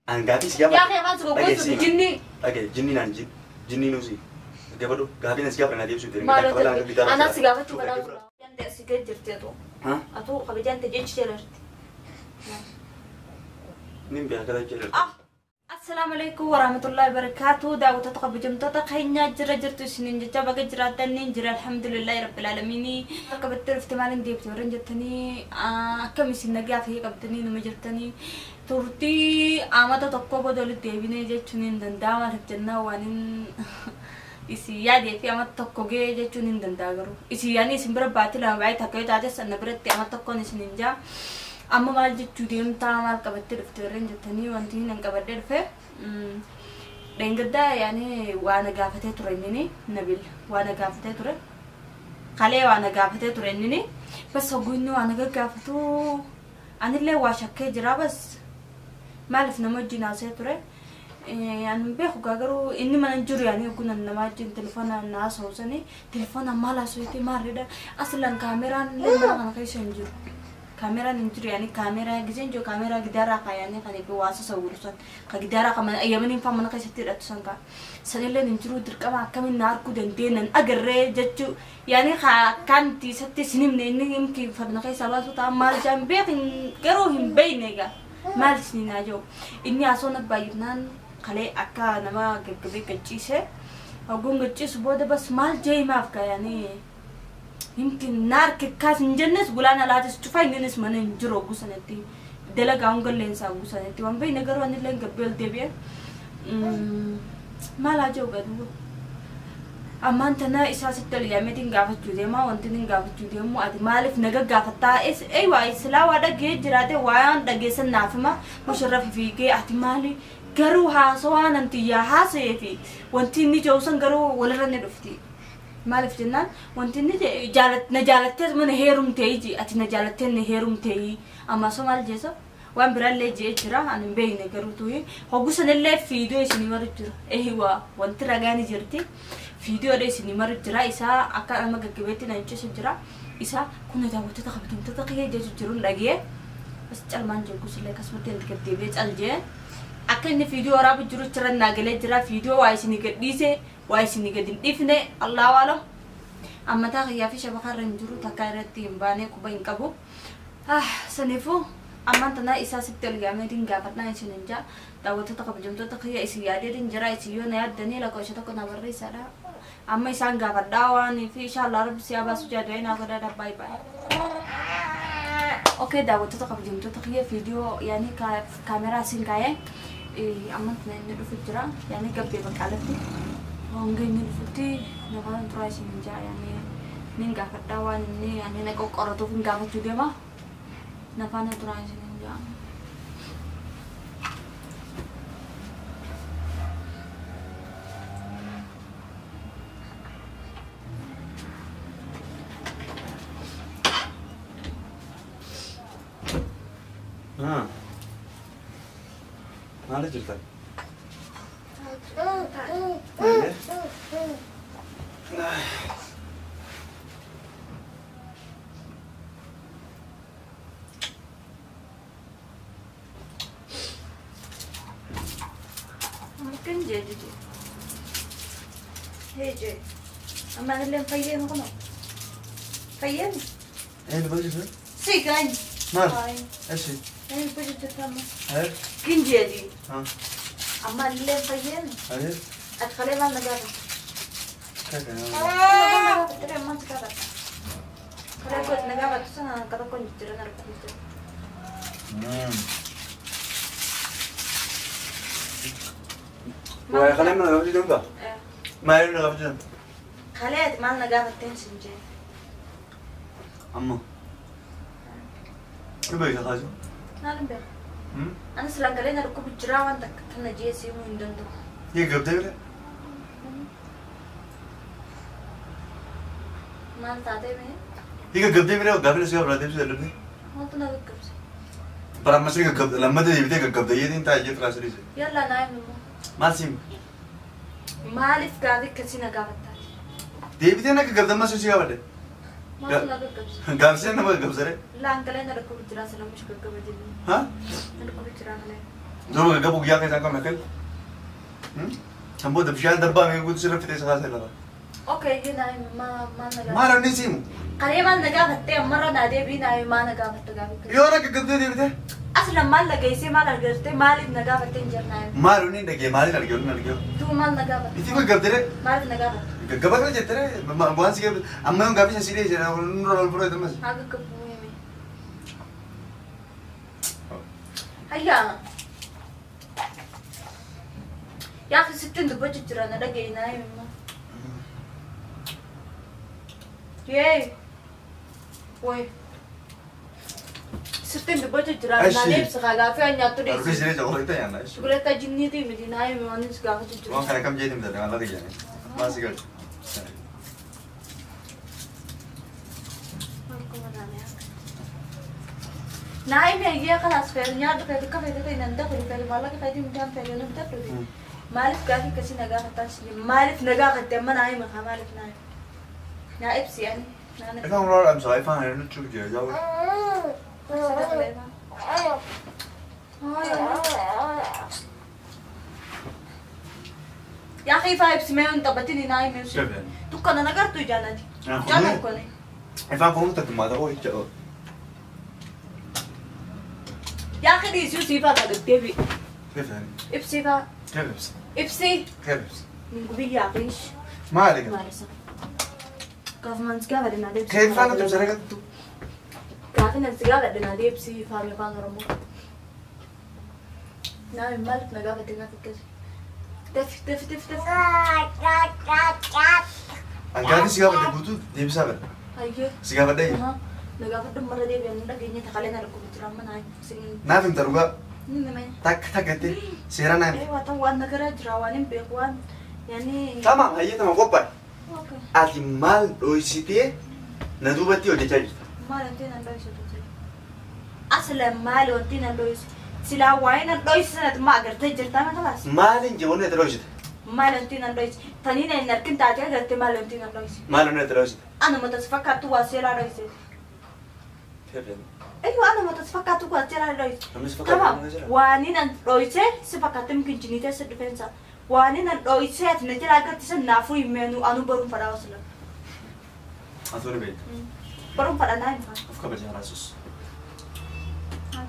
An gaafii si Yaa gaafadhe. kee afaan si goggosu Dhageessi. jinni. Dhagaye, jinni naan jin. Jinni nuusi. Gabadhu gaafii si gaafadhe na deebisuu deemee. Maal anas si gaafachuu kadhaa. Si gad jirti atu. Ha? Atu kabajaan ta'e jechi jala jirti. Nin beeka kada jedhu. Assalaamu alaikum warahmatullahi wabarakatuh. Daawwattoota kabajamtoota keenya, jira jirtu isiniin jecha, baga jiraatanii jira, alhamdulillahi rabbil aalamiin. Akka battee dhufte maaliin deebite warreen jettanii, akkam isin nagaa fi qabdanii numa jirtanii? Turtii amata tokko booda walitti deebinee jechuun hin danda'ama jennaan, waan hin isin yaadee fi amata tokko gahee jechuun hin danda'a, garuu isin yaadni isin bira baatii 2 baay'ee takka yoo taate sana biratti amata tokkoon isin hin jaa. Amma maal jechuu deemtaa, maal qabattee dhufte warreen jettanii, wanti hin qabadhee dhufe dheengaddaa yaani waa na gaafatee ture innini, Nabil waa na gaafatee ture, kalee waa na gaafatee ture innini. Bas hogguu inni waa na gaggaafatu anillee waa shakkee jira. Bas maaliif nama wajjin haasa'ee ture ani beeku gaa, garuu inni mana hin jiru. Yaani hogguu nan nama wajjin telefoona na haasa'u sanii telefoona maal haasa'eeti maalidha, aslan kaameraan illee mana kana keessa hin jiru. Kaameraan hin jiru, yaani kaameraa giseen jiru kaameraa gidaaraa kaayaanii kan itti waa sasawwiru san ka gidaaraa ka mana Yamaniin faa mana keessatti hidhatu san kaa sanillee hin jiru. Dirqama akkamiin na arguu dandeenyan agarree jechuu, yaani akkaan itti isatti isin himne inni himki fadna keessaa baasu ta'a maal jaan beekin, garuu hin beekne egaa maal isin naa jiru. Inni haasoo na baay'inaan kalee akka nama gaggabee gachiise. Hogguun gachiisu booda bas maal jee himaaf kaa, yaani yimkin naarke kaas hin jennes, gulaan alaatis cufa, inninis mana hin jiru hogguu sanatti, dalagaa hun galleensaa hogguu sanatti waan beekne, garuu anillee gabbee ol deebi'e maal haa jiru gadu. Ammaan tana isaa sitti ol yaameetiin gaafachuu deema. Wanti inni gaafachuu deemu, ati maaliif na gaggaafattaa? Eeywaa silaa waa dhagee jiraate waan dhageessan naaf hima. Musharrafi fiigee ati maali? Garuu haasawaa namtiyyaa haasa'ee fi wanti inni jiru san garuu walirra ni dhufti. Maaliif jennaan, wanti inni na jaalattee mana heerumtee iji, ati na jaalattee na heerumtee, amma osoo maal jeessa waan biraallee jee jira, ani hin beekne. Garuu tuyi hoggu sanillee fiidiyoo isinii maru jira. Eeywaa wanti ragaan jirti, fiidiyoodha isinii maru jira. Isaa akka nama gaggabeetti na cisu jira. Isaa kun daawwattoota kabajamtoota kiyya jechu jiruun dhagee bas calmaan jiru sillee akkasumatti itti gaddeebi'ee cal jee. Akka inni fiidiyoo waraabu jiru jira naagalee jira. Fiidiyoo waa isinii gadhiise, waa isinii gadi hin dhiifne, Allahu alam. Ammataa kiyyaa fi shabakarra hin jiru, takka irratti hin baane, quba hin qabu. Saniifuu ammaan tana isaa sitti ol yaameetiin gaafadhaa isin hin jaa. Daawwattoota kabajamtoota kiyya, isin yaadeetiin jira. Isin yoo na yaaddanii lakkoofsa 1 na barreessaadha. Amma isaan gaafadhaa waan fi inshallah rabbi si baasu jaaduu naa godhaadha. Baay'ee baay'ee. Okay, daawwattoota kabajamtoota kiyya, viidiyoo yaani kaameraa isin kaayee amma tana inni dhufu jira, yaani gabbee baqqaalatti hanga inni dhufutti nafaan turaa isin hin jaa. Yaani nin gaafadhaa, waan inni yaani na qoqqoratuuf hin gaafachuu deema. Nafaan turaa isin hin jaa. Ha. Maal jirta? Maal? Kan jee jee. Hee jee. Amma illee fayyeen kun. Fayyeen. Eenyu bajji jirta? Si gaani. Maal? Eshi. Eenyu bajji jirta amma? Hayir. Kin jeedi. Ha. Amma illee fayyeen. Hayir. Ati kalee maal na gaafata? Kaka. Maal na gaafata? Kalee kooti na gaafatu sana akka tokko hin jijjiiran arguu jira. Waa'ee kalee mana gaafachuu deemtaa? Maaliif na gaafachuu deemta? Kalee ati maal na gaafatteen sin jee? Amma. Ni beekta kaasu? Maal hin beeku? Anis langalee na dhukkubu jira, waan takka kana jee siimuu hin danda'u. Ni gabdee bire? Maal taatee mee? Ni gaggabdee bire, gaafii si gaafadha deebisuu dadhabdee? Maaltu na gaggabse? Bara ammas ni gaggabde, lammata deebitee gaggabde yeetiin taa'ee jee firaasiriise. Yalla naa himi immoo. Maal siim? Maaliif gaafii akkasii na gaafattaati? Deebitee na gaggabde, ammas si gaafadhe. Maaltu na gaggabse? Gaafisee nama gaggabsare? Langalee na dhukkubu jira, salamush gaggaba jennu. Ha? Na dhukkubu jira kalee. Durba gaggabuu guyyaa keessaan qabna kennu. Kan booda bishaan darbaa mee guutuu sirra fixee sakaa seera. Okay, naa maal na gaafatte? Maal inni siimu? Kalee maal na gaafatte ammarra naa deebii naa maal na gaafatte gaafatte? Yoo na gaggabdee deebite? Aslan maal dhageessee maal argatte maaliif na gaafatte hin jirnaa? Maal inni dhagee maaliin argee inni argee? Tuu maal na gaafatte? Itti gaggabdee? Maaliif na gaafatte? Gaggaba kana jettee waan si gaggabde amma yoon gaaffii si dhiyeesse nurra ol fudhate ammas. Haa gaggabuu himi. Hayyaa. Yaa sittiin dubbachuu jira na dhagee naa himi. Yee. Woy. Sirtiin dubbachuu jira naa deebisa kaa gaaffii an nyaattu Arbi dhiyeesse. siree chokoleetaa nyaanna. Shukuleettaa jinniitii miti naa himi waan si gaafachuu jiru. Waan kana kam jeetii miti maal laga jedhani. Maal si galchu? Naa himi hayyee kalaas feetu nyaadhu feetu akka feete ta'e nan dabalu feetu maallaqa feetu midhaan feetu nan bitadhu. Maaliif gaafii akkasii na gaafattaa si maaliif na gaafatte amma naa himi kaa maaliif naa himi? Naa ibsi ani. Naa na Ifaan ulaa dhamsaa ifaan hariiruu cuuf jira jaawwa. يا أخي فايبس ما انت بتني نايم كيف يعني؟ تكنا نقرتو جانتي آه، جانا كوني Ifaan kun hundi takkumaa ta'uu jecha. يا أخي دي سو سيفا تقدبي كيف يعني؟ ابسيفا كيف ibsa? ابسي كيف ibsa? من قبي يا أخيش Maali kana? مارسا قافمان سقافة دنا ديبسي كيف faana tumsa ragattu? قافنا سقافة دنا ديبسي فامي فان رمو نعم مالك نقافة دنا في كذا دف دف دف دف An gaafii si gaafadhe guutuu deebisaa bara. هيا Si gaafadhee ها نقافة مرة دي بيان نقيني تخلينا نركب ترى ما نعم سين naaf himta dhugaa نما takka takka jettee seera naa himta. ايوه طبعا وانا كراجرا وانا بيقوان يعني Tamam hayyee tamam qophaa'e. اوكي Ati maal dhoysitee na duubatti hojjechaa jirta? مال انتين ندويس اصلا مال انتين ندويس سلا وين ندويس سنة ما قدرت جرتا ما خلاص Maaliin jee wanni ati dhoysite? مال انتين ندويس تنين ان كنت اتي قدرت مال انتين ندويس Maal wanni ati dhoysite? انا ما تتفكر تو واسيلا ندويس كيف يعني؟ ايوه انا ما تتفكر تو واسيلا ندويس Namni si fakkaatu تمام nama jira? وانين ندويس سفكت يمكن جنيته سدفنسا وانين ندويس اتنجلا قدرت سنافو يمنو انو برون فدا وصل Atuu ni beekta. برون فدا نايم Of kabajaa raasus. ما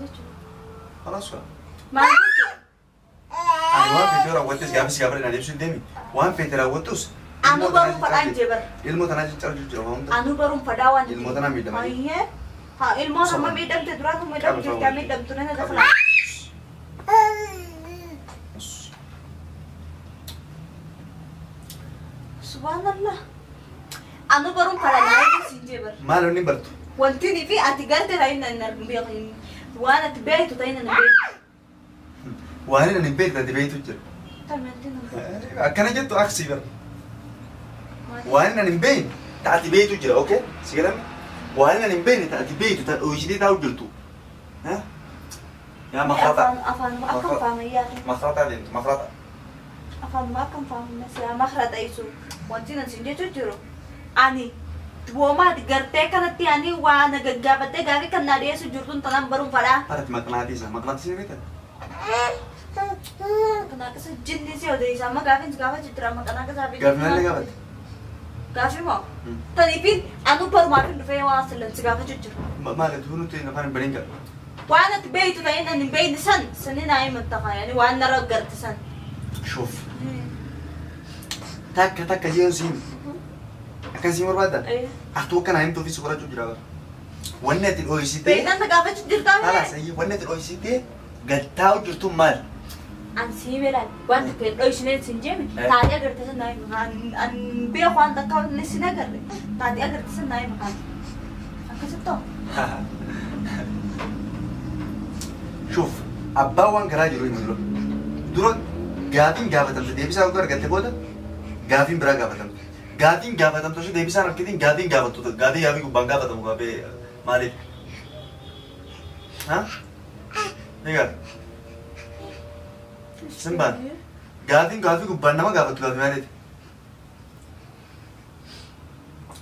Khalaas kaa. ما Ani waan feete raawwattes gaafa si gaafadhe na deebisuu hin deemi. Waan feete raawwattus. Anu baruu fadhaan jee bara. Ilmoo tanaa ciccarju jira waan hunda. Anu baruun fadaa waan Ilmoo tanaa miidhama. Ayyee. Haa ilmoon amma miidhamte duraan miidhamte jirti miidhamtu nana dakla. Subhanallah. Anu baruun fadaa naa siin jee bara. Maal inni bartu? Wanti ni fi ati garte ta'in nan beeku waan ati beektu ta'in nan beeku. Waan inni hin beekne ati beektu jira. Tamam nan beeku. Akkana jettu aksii bara. Waan inni hin beekne taati beektu jira okay? Si galame? Waan inni hin beekne taati beektu ta dhoysitee taa'u jirtu. Yaa makrata. Afaan afaan akkam faamayyaa. Makrata deemtu makrata. Afaan akkam faamna silaa makrata isu wanti nan siin jechuu jiru. Ani Womaati gartee kanatti ani waa na gaggaafattee gaafii kan naa dhiyeessu jirtuun tanaan baruun fadhaa. Haratti maqnaatii maqnaatii ni beektaa? Kana akkasa jinni si odeessa amma gaafiin si gaafa jira amma kana akkasa Gaafii maal gaafatte? Gaafii moo? Taniifin anu barumaafin dhufee waan sillan si gaafa jiru. Maali tuu nuti afaan hin baniin qaba. Waan ati beektu ta'in ani hin beekne san sani naa himatta yaani waan narra garte san. Shoof. Takka takka jechuun siin akkasii barbaaddan. Atuu akkana himtuu fi si qorachuu jira bara. Wanni ati dhoysitee. Beeknaan na gaafachuu jirtaa mee? Haala sayyii wanni ati dhoysitee gattaa'u jirtu maali? An sii beelaan waan tokko hin dhoysineen sin jeeme taatee agarte san naa hima an beeku waan takka inni sin agarre taatee agarte san naa hima kaan akkasittoo. Shoof abbaan waan garaa jiru himu dura. Dura gaafiin gaafatamte deebisaa utuu argatte booda gaafiin biraa gaafatamte. Gaafiin gaafatamtu osoo deebisaan argatiin gaafiin gaafattu gaafii gaafii gubbaan gaafatamu gaafii maaliif? Ha? Egaa. Simbaan gaafiin gaafii gubbaan nama gaafattu gaafii maaliif?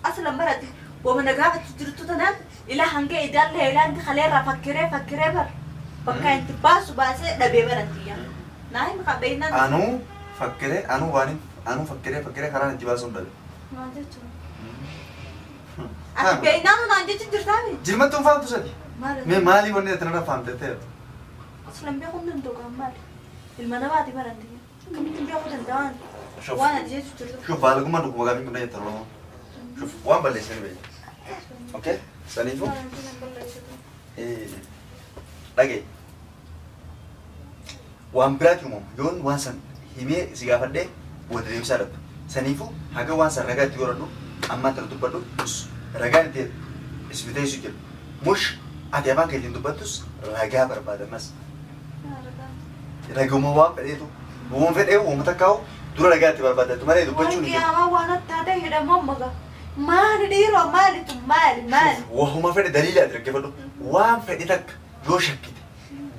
Aslan barate wama na gaafachuu jirtu tanaan ilaa hanga idaallee ilaa hanga kaleerraa fakkiree fakkiree bar. Bakka itti baasu baasee dhabee barantiyya. Naa himi qabeenya. Anuu fakkiree anuu waan anuu fakkiree karaan itti baasuun dhabe. Maal jechuudha? Ati beeknaan naan jechuun jirtaami? Jirmattuun faamtu sadi. Maali? Mee maalii wanni ati narra faamte ta'e? Aslan beekuun danda'u kan maali? Ilma namaati barantiyya. Akkamitti beekuu danda'an? Shuf. Waan ati jechuun jirtu. Shuf baalgummaa dhuguma gaafiin kun jettan Oromoo. Shuf waan balleessanii beeku. Okay? Saniifuu dhagaye. Waan biraati uumamu yoon waan san himee si gaafadhee wanta deebisaa dhabdu. Saniifuu haga waan san ragaa itti godhadhu ammaa tana dubbadhu ragaan itti isbiteessu jira. Mush ati afaan keetiin dubbattus ragaa barbaadamas. Raguma waan fedheetu waan fedhee uuma takkaa'u dura ragaa itti barbaadatu malee dubbachuun hin jiru. Waan waan adda addaa jedhamu amma maali dhiiroo maali tun maali maali? Wahuma fedhe daliila ati dhaggeeffadhu waan fedhe takka yoo shakkite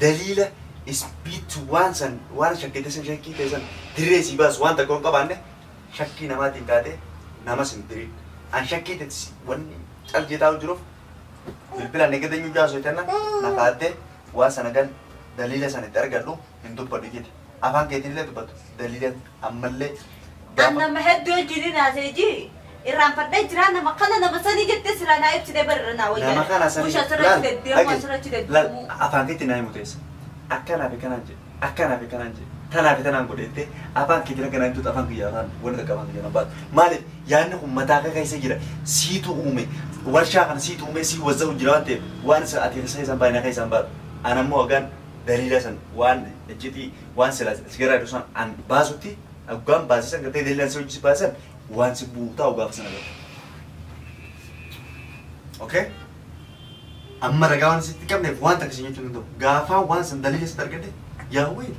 daliila ispiitu waan san waan shakkite san shakkii ta'e san dirree sii baasu waan takka hin qabaanne shakkii namaatiin taate namas hin diriin. An shakkii ta'e wanni cal jetaa jiruuf bilbilaan eeggatee nyuu jaasoo jenna nafaattee waan sana gan daliila sana itti argadhu hin dubbadhu jette. Afaan keetiin illee dubbatu daliila ammallee An nama hedduu wajjin haasa'e ji irraanfadhee jira nama kana nama sanii jettee silaa naa ibsitee barra naa wayyaa. Nama kana sanii Mush asirratti deddeemu asirratti laal deddeemu. afaan keetiin naa himu teessa. Akkanaa fi kanaan jedhe akkanaa fi kanaan jedhe tanaa fi tanaan godhettee afaan keetiin akkanaa himtuutu afaan kiyya afaan wanta akka afaan kiyya na baatu. Maaliif yaadni kun mataa kee keessa jira siitu uume warshaa kana siitu uume sii wazza'u jira waan ta'eef waan isa ati keessa isaan baay'ina keessa isaan baatu. An ammoo hagaan daliila san waan iccitii waan sila sigaraa jedhu san an baasutti hoggaan baasisan gartee daliilaan si hojii baasan waan si buutaa gaafa sana gatu. Okay? Amma ragaa waan sitti qabneef waan takka si jechuu hin danda'u. Gaafaa waan san daliila sitti argadde yaa wayii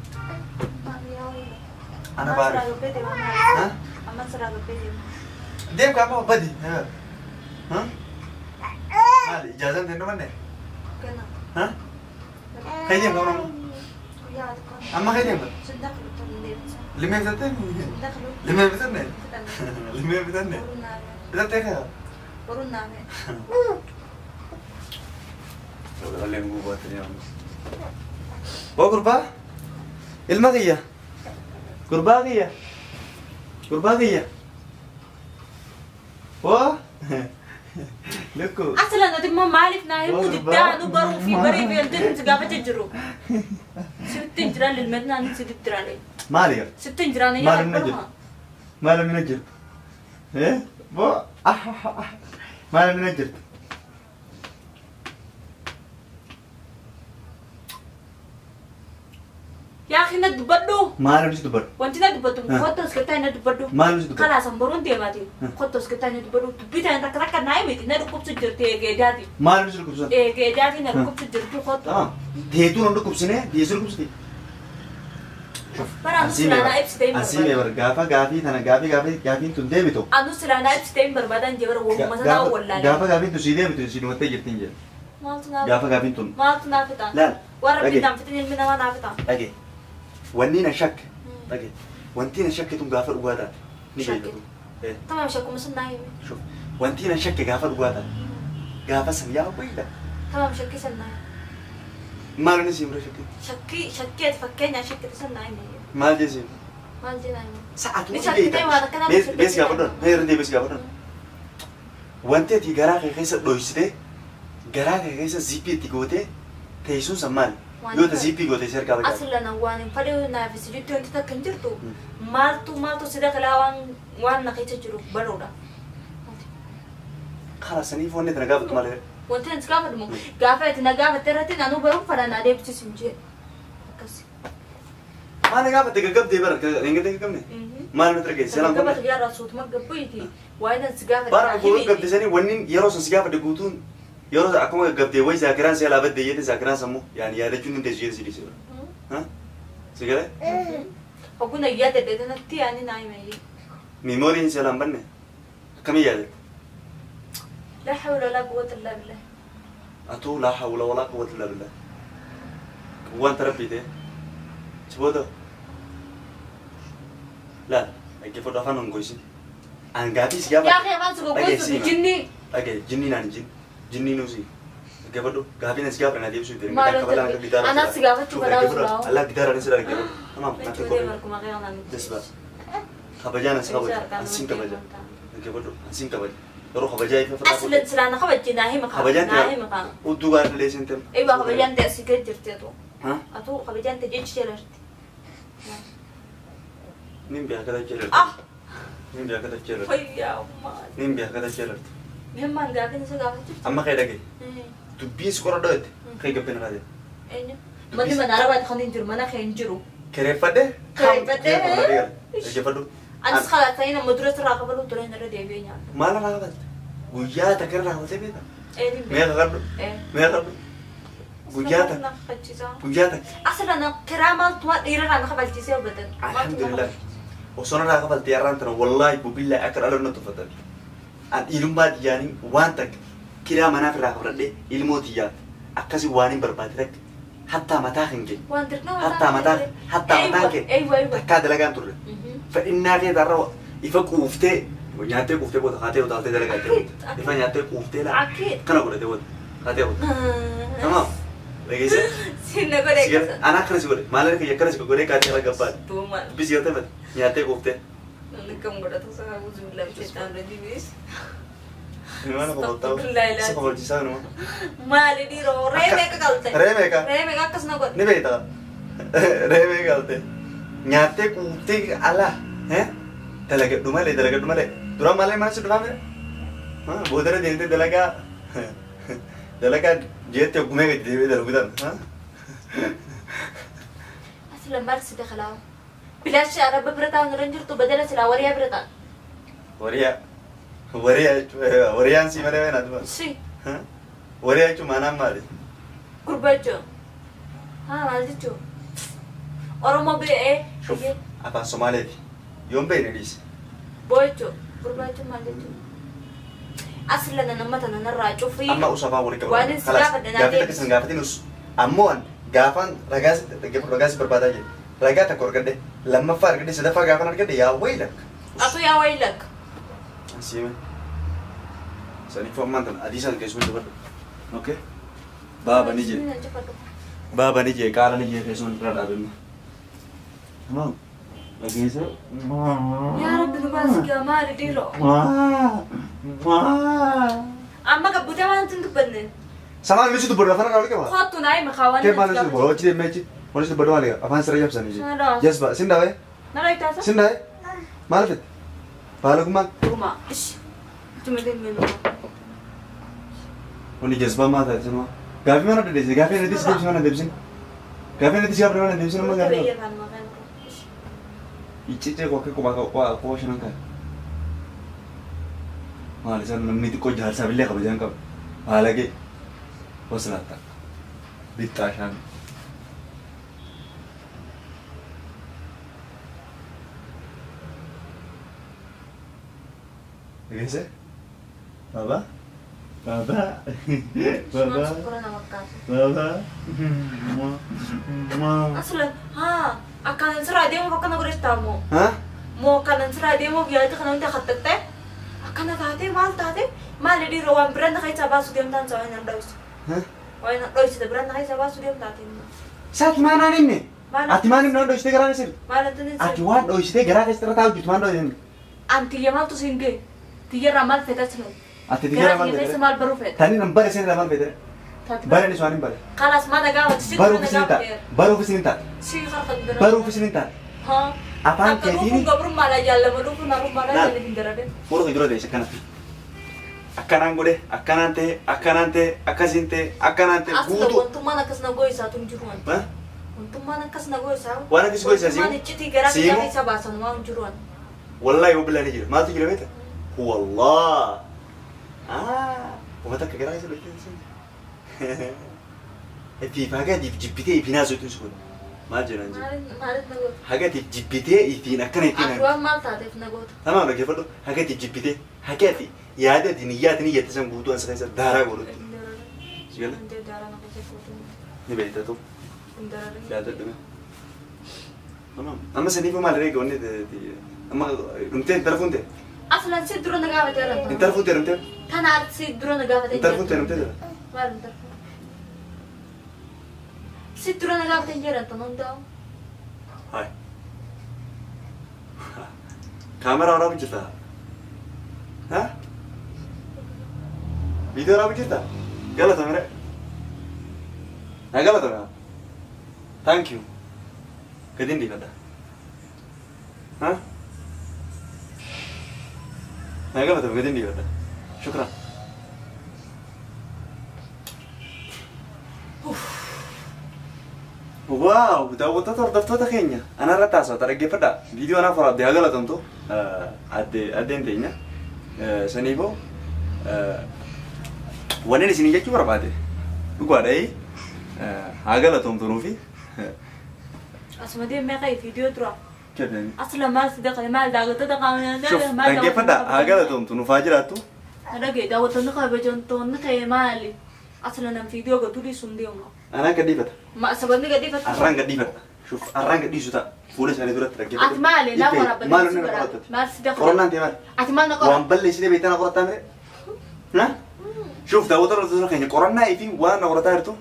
ana baariif. Ha? Amma siraa gabbee deema. Deem kaama badi. Ha? Maali ijaazaan ta'e dhumanne? Gana. Ha? Kai deem kaama Guyyaa tokko. amma kai deem. Sun daklu tan deemsa. Limee bitattee? Sun daklu. Limee bitanne? Fitanne. Limee bitanne? Boruun naame. Bitattee kaa? Boruun naame. Boo gurbaa? Ilma kiyya? Gurbaa kiyya? Gurbaa kiyya? Boo? Lukku. Aslan ati immoo maaliif naa himuu Boru diddaa nu baruu fi barii fi wanti nuti gaafachaa jiru. Sitti hin jiraan ilmeet naan sitti jiraan. Maali yaa? Sitti hin jiraan Maal inni jiru? Maal inni jirtu? Eh? Boo? Maal inni jirtu? Yaa akhi na dubbadhu. Maal inni dubbadhu? Wanti na dubbatu kottu as gattaa na dubbadhu. Maal inni dubbadhu? Kalaas an boruun deemaati. Kottu as gattaa na dubbadhu. Dubbii tana takka takka naa himiti na dhukkubsu jirti eegeedaati. Maal inni dhukkubsan? Eegeedaati na dhukkubsu jirti kottu. Tamam. Deetuun hin dhukkubsine deessu dhukkubsite. Bara anu silaa naa ibsitee hin Asii mee barbaadu. bar gaafa gaafii tana gaafii gaafii gaafiin tun deebitu. Anu silaa naa ibsitee hin barbaadan jee bara waanuma sanaa wallaalee. Gaafa gaafiin tun sii deebitu sii dhumattee jirti hin jedhu. Maaltu naa Gaafa gaafiin tun. maaltu naa fixa? Laal. Warra Dhage. bitaan fixin ilmi namaa naa fixa. Dhage. Wanni na shakke. Dhage. Wanti na shakke tun gaafa dhugaa taate. Ni Shakke. beektu. Tamam shakkuma sun naa himi. Shuf. Wanti na shakke gaafa dhugaa taate. Gaafa san yaa wayila. Tamam shakkii san naa himi. Maal inni siimra shakke? Shakkii shakkii ati fakkeenyaa shakkite san naa himi. Maal jee siim? Maal jee naa himi? Sa'aatu Ni shakkitee waan akkanaa Bees bees gaafa dhon. Mee irra deebiis gaafa dhon. Wanti ati garaa kee keessa dhoysitee garaa kee keessa zippii itti gootee teessuun san maali? Yoo ta zippii gootee si harkaa bagaa. Aslan waan hin fadhe naaf si jidduu wanti takka hin jirtu. Maaltu maaltu si dakalaa waan waan na keessa jiru baruudha. Karaa saniif wanni tana gaafattu malee. Wanti ani si gaafadhu gaafa itti na gaafatte irratti naannoo baruun fadha naa deebisisu hin jee. Akkas. Maal gaafatte gaggabdee bara hin gaggabne? Maal nuti argeesse? Seelaan Gabbata kun. guyyaa suutuma gabbuyti waa'ee nan si gaafadhe. Bara guutuu gabbisanii wanni yeroo sun si gaafadhe guutuun yeroo akkuma gaggabdee wayi zaakiraan seelaa baddee jette zaakiraan sammuu yaani yaadachuun hin teessu jette si dhiise bara. Si galee? Hogguna yaadadhe tanatti yaani naa hime. Memooriin seelaan banne akkamii yaadatte? لا حول ولا قوة إلا بالله. Atuu laa hawla walaa quwwata illaa billah. Wanta rabbii ta'e. Si booda. Laal dhaggeeffadhu afaan hin goisin. An gaafii si Yaa gaafadhe. akhi afaan si Dhageessi goggoosu hima. jinni. Dhagaye jinnii naan jin. Jinnii nuusi. Dhaggeeffadhu. Gaafiin as gaafa na deebisuu hin Maal deemne. hojjetu? Anas si gaafachuu fedhaa osoo Allah gitaara ni sirraa dhaggeeffadhu. Tamam, natti Jechuun qophii. barkuma kee kanaan nuti. Jasba. Kabajaan as kabaja. Ansiin kabaja. Dhaggeeffadhu. Ansiin kabaja. Yeroo kabajaa ifa fedhaa. Asli silaa na kabajji naa hima kaa. Kabajaan Naa hima kaa. Udduu gaarii illee siin ta'e. Eeyyuu kabajaan ta'e asii gad jirti atu. Ha? Atu kabajaan ta'e jechi jala jirti. Nin beeka kada jeelarti. Ah! Nin beeka kada jeelarti. Fayyaa maal. Nin beeka kada jeelarti. Mihimmaan gaafin isa gaafachuu. Amma kee dhagaye. Dubbiin si qoradhoo jette. Kee gabbina laate. Eenyu? Manni mana arabaati kan hin jiru mana kee hin jiru. Kireeffadhe. Kireeffadhe. Dhaggeeffadhu. Anis kalaattanii nama dura sirraa kabaluu ture irra deebi'ee nyaata. Maal irraa kafalte? Guyyaa takka irraa kafaltee beektaa? Eenyu Meeqa qabdu? Meeqa qabdu? Guyyaa takka. Guyyaa takka. Asirra na kiraa maaltu waan dhiirarraa na kafalchiisee hubatan. Alhamdulillah. Osoo narraa kafaltee har'aan tana wallaahi bubillaa akka dhala natti uffatan. An dhiirummaa xiyyaanii waan takka kiraa manaaf irraa kafladhee ilmoo xiyyaaf akkasii waan hin barbaade takka hattaa mataa kan kee Waan dirqama hattaa mataa hattaa mataa kee Eeywa eeywa. takkaa dalagaan turre. Fedhinnaa kee tarra ifa quuftee nyaattee quuftee booda kaatee utaaltee dalagaa ta'e ifa nyaattee quuftee laa Akki. kana godhatee booda kaatee booda. Tamam. Dhageessee? Sinna godhe Si ana akkana si godhe maal kiyya akkana si godhee kaatee irra gabbaadhe. Duuma. Bisi yoo ta'e nyaattee quuftee. Namni kam godhatu isaa guutuu lamsheetaan rajibiis. Nama koboltaa. Si kobolchiisaa nama. Maali dhiiroo ree meeqa qalte? Ree meeqa? Ree meeqa akkas na godhe? Ni beektaa? Ree meeqa qalte? Nyaattee quuftee ala. Dalagadhu malee dalagadhu malee. Dura malee mana si dhufaa mire? Boodara deemtee dalagaa dalagaa jeettee gumee gadi deebi'ee dalagu tan. Asla maal si dakhalaa? Bilaashi araba bira taa'an irra hin jirtu badala silaa wariyaa bira taa'an. Wariyaa. Wariyaa jechuun wariyaan si malee wayinaa duba. Si Wariyaa jechuun maanaan maali? gurbaa jechuun. Haa maal jechuun? Oromoo bee'ee. Shuf afaan Somaaleeti. Yoon beekne dhiise. Boo jechuun. Gurbaa jechuun maal jechuun? Asla na nama tana narraa cufii. Amma us afaan walii Waan hin si gaafadhe naa Gaafii takka deebisi. isin gaafatin us. Ammoo an gaafaan ragaa ragaa si barbaadaa jedhe. Ragaa takka argadhe lammaffaa argadhe sadaffaa gaafan argadhe yaa wayi lakka. Atu yaa wayi lakka. Siime. Saniifuu ammaan tana adii san keessuma jabadhu. Okay. Baaba ni jee. Baaba ni jee qaala ni jee keessuma bira dhaabinna. Tamam. Dhageesse. Yaa Rabbi nu baasi gaa maali dhiiroo? Amma gabbutee waan hin dubbanne. Samaan misi dubbadhu afaan irraa wal qaba. Kottu naa hima kaa waan Kee maal misi dubbadhu hojii deemee achi. Wanti dubbadhu maali afaan sirra jabsanii Sinna jee. dhawa. Jasba sin dhawe Nara itaasa? sin dhawe maal fedhe? Baalagummaan Dhuguma. Ish. Tuma deemee numa. wanni jasbaa maal taate sanuma. Gaafii mana dandeesse gaafii ana deebisi mana deebisin. Gaafii ana deebisi gaafii mana deebisin amma gaafii. Biyya kan maqaan koo. Ish. Iccicee koo akka quba quba shanan kaa'e. Maal isaan namni xiqqoo jaarsaaf illee kabajaan qaba. Baalagee waslaatta. Bixxaa shaan. Dhageesse? Baba? Baba? Sumaan Baba? sukkura nama kaasa. Baba? Asla haa akkanan sirraa deemuuf akkana godhachtaa moo? Ha? Moo akkanan sirraa deemuuf yaada kana hunda kattattee? Akkana taatee maal taatee maali dhiiroo waan biraan na keessaa baasuu deemtaan isaa waan hin dho'isu. Ha? Waan hin dho'isite biraan na keessaa baasuu deemtaate. Saati maanaan himne? Maal Ati maan himne waan dho'isitee garaa keessa jirtu? maal antin Ati waan dho'isitee garaa keessa irra taa'u jirtu maan dho'isite? Antiyya maaltu siin ga'e? Tiyyarraa maal feeta sila? Ati Garaa tiyyarraa maal kiyya keessa feete? maal baruu feeta? Tani nan bare seenirraa maal feete? Taate Bare ni waan hin bare. Kalaas maa nagaa wajji si Baruuf isin hin taate. Baruuf isin hin taate. Si harka bira. Baruuf isin hin taate. Haa. Afaan Akka keetiin dhufuun gabrummaadhaan jaallama dhufuun harummaadhaan Laal. jaalladhin darabe. Muruu dura deesse kanatti. Akkanaan godhe, akkanaan ta'e, akkanaan ta'e, akkasiin ta'e, akkanaan ta'e Asla guutuu. wantummaan akkas na gooyisaatu hin jiru wanti. Ha? Wantummaan akkas na gooyisaa. Waan akkas gooyisaa siimu? Wantummaan iccitii garaa kiyyaa Siimu? keessa baasan waan hin jiru wanti. Wallahi yoo billaan ni jira. Maaltu jira beektaa? Wallah. Ah, uummata akka garaa keessa beektaa? Ifiif haga atiif jibbitee ifiin haasoftu si godha. Maal jedhaan jira? Maaliin maaliif na goota? Haga atiif jibbitee ifiin akkana ittiin Ati waan maal taateef na goota? Tamam dhaggeeffadhu. Haga atiif jibbitee haga ati yaada ati niyyaa ati niyyatte san guutuu ansa keessa daaraa godhutti. Hin dararin. Si gala? Hin daaraa na keessa guutuu. Ni beektaa ta'u. Hin dararin. Yaadadhu. Tamam. Amma saniifuu maal reega wanni amma dhumtee intala fuuntee? Aslan si dura na gaafatee jira. Intala fuuntee dhumtee? Tana si dura na gaafatee Intala fuuntee dhumtee jira? Maal intala fuuntee? Si dura na gaafatan jedhan tan hundaa'u. Hai. Kaameraa waraabu jirtaa? Ha? Viidiyoo waraabu jirtaa? Galatame re. Na galatame. Thank you. Gadiin dhiifadha. Ha? Na galatame gadiin dhiifadha. Shukran. Waaw, daawwattoota hordoftoota keenya anarra taasifata dhaggeeffadha. Viidiyoo anaaf waraabdee haa galatamtu addeen teenya. Saniifuu wanneen isinii jechuu barbaade dhugaadha haa galatamtu nuufi. Asuma deemee ka'e viidiyoo dura. Asla maal si dhaqee maal daawwattoota qaama Shuf dhaggeeffadha haa galatamtu nuuf haa jiraattu. Dhagee daawwattoonni kabajamtoonni ta'e maali? Asla nam viidiyoo gatuu dhiisuun deemu. Anaan gadhiifata. Ma sababni gadhiifatu? Arraan gadhiifadha. Shuf arraan gadhiisu ta'a. Fuula isaanii duratti dhaggeeffadhu. Ati maali? Naa waraabbatee Maal si inni na godhaa? qorattati? Maal si dhaqee? Qorannaan ta'e maali? Ati maal na qoratta? Waan balleessitee beektaa na qorattaa mire? Na? Shuf daawwattoota hordoftoota keenya qorannaa fi waan na qorataa jirtu.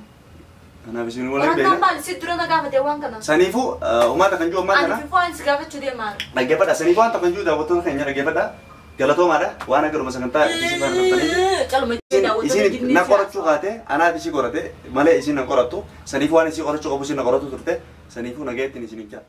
Kanaaf isin waliin Qorannaan beekna. maali? Si dura na gaafate waan kana. Saniifuu uummata kan jiru ammaa Ani kana fi fo'aan si gaafachuu deemaa. dhaggeeffadha. Saniifuu waan kan jiru daawwattoota keenya dhaggeeffadha. Galatoomaadha. Waan agaruma sagantaa isin faana turtanii. Caluma daawwattoota Isin na qorachuu kaate anaaf isii qorate malee isin na qorattu. Saniifuu waan isii qorachuu qabu isin na qoratu turte. Saniifuu nagayeettiin isin hin jaa.